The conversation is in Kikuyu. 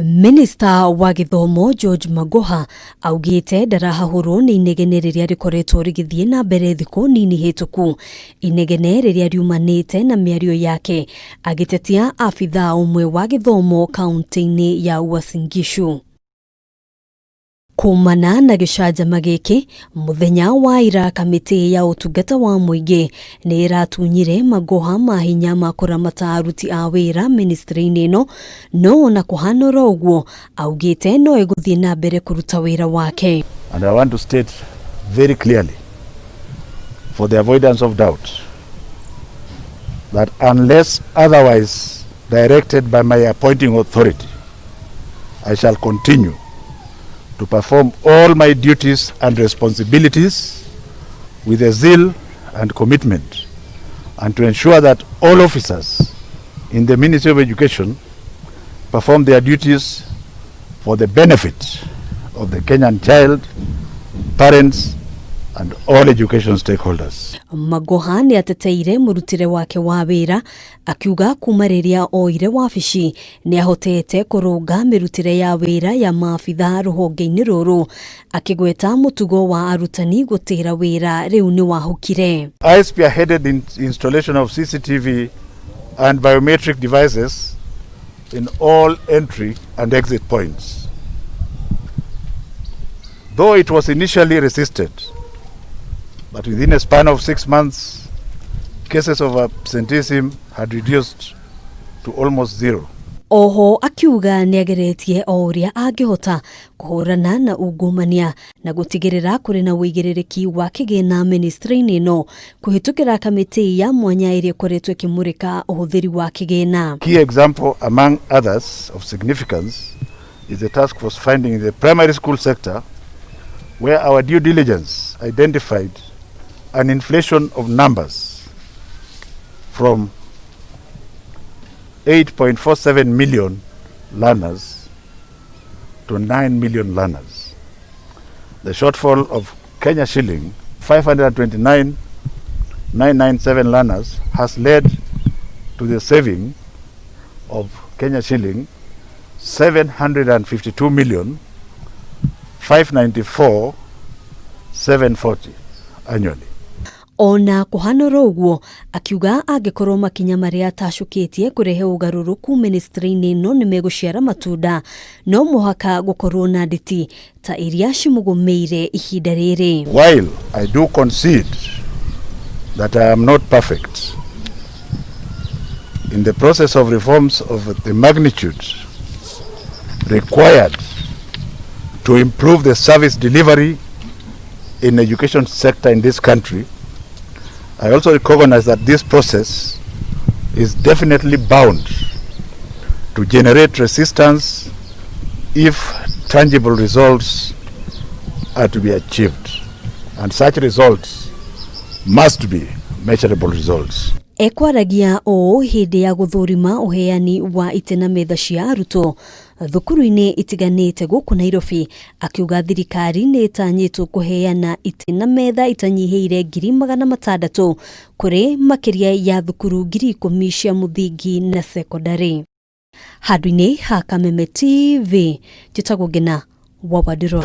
Minista wa gĩthomo George Magoha augĩte ndarahahũrwo nĩ inegene rĩrĩa rĩkoretwo rĩgĩthiĩ na mbere thikũ nini hĩtũku. Inegene rĩrĩa riumanĩte na mĩario yake agĩtetia abithaa ũmwe wa gĩthomo kaunti-inĩ ya Uasin Gishu. Kumana na gĩcanjama gĩkĩ, mũthenya wa ira kamĩtĩ ya ũtungata wa mũingĩ nĩ ĩratunyire Magoha mahinya ma kũramata aruti a wĩra ministry-inĩ ĩno, no ona kũhana oro ũguo augĩte no ĩgũthiĩ na mbere kũruta wĩra wake. And I want to state very clearly, for the avoidance of doubt, that unless otherwise directed by my appointing authority, I shall continue to perform all my duties and responsibilities with a zeal and commitment, and to ensure that all officers in the Ministry of Education perform their duties for the benefit of the Kenyan child, parents, and all education stakeholders. Magoha nĩ ateteire mũrutĩre wake wa wĩra akiuga kuma rĩrĩa oire wabici nĩ ahotete kũrũnga mĩrutĩre ya wĩra ya maabitha rũhonge-inĩ rũrũ, akĩgweta mũtugo wa arutani gũtĩra wĩra rĩu nĩ wahukire. I spearheaded the installation of CCTV and biometric devices in all entry and exit points. Though it was initially resisted, but within a span of 6 months, cases of absenteeism had reduced to almost zero. Oho akiuga nĩ ageretie o ũrĩa angĩhota kũhũrana na ungumania na gũtigĩrĩra kũrĩ na ũigĩrĩrĩki wa kĩgĩna ministry-inĩ ĩno kũhĩtũkĩra kamĩtĩ ya mwanya ĩrĩa ĩkoretwo ĩkĩmũrĩka ũhũthĩri wa kĩgĩna. Key example among others of significance is the task force finding in the primary school sector, where our due diligence identified an inflation of numbers from 8.47 million learners to 9 million learners. The shortfall of Kenya shilling 529,997 learners has led to the saving of Kenya shilling 752 million 594 740 annually. Ona kũhana oro ũguo, akiuga angĩkorwo makinya marĩa atacũkĩtie kũrehe ũgarũrũku ministry-inĩ ĩno nĩ megũciara matunda, no mũhaka gũkorwo na nditi ta iria cimũgũmĩire ihinda rĩrĩ. While I do concede that I am not perfect, in the process of reforms of the magnitude required to improve the service delivery in education sector in this country, I also recognize that this process is definitely bound to generate resistance if tangible results are to be achieved. And such results must be measurable results. Ekwaragia ũũ hĩndĩ ya gũthũrima ũheani wa itĩ na metha cia arutwo thukuru-inĩ itiganĩte gũkũ Nairobi, akiuga thirikari nĩ ĩtanyĩtwo kũheana itĩ na metha itanyihĩire 600,000 kũrĩ makĩria ya thukuru 10,000 cia mũthingi na sekondarĩ. Handũ-inĩ ha Kameme TV, njĩtagwo Ngina wa Wandirũ.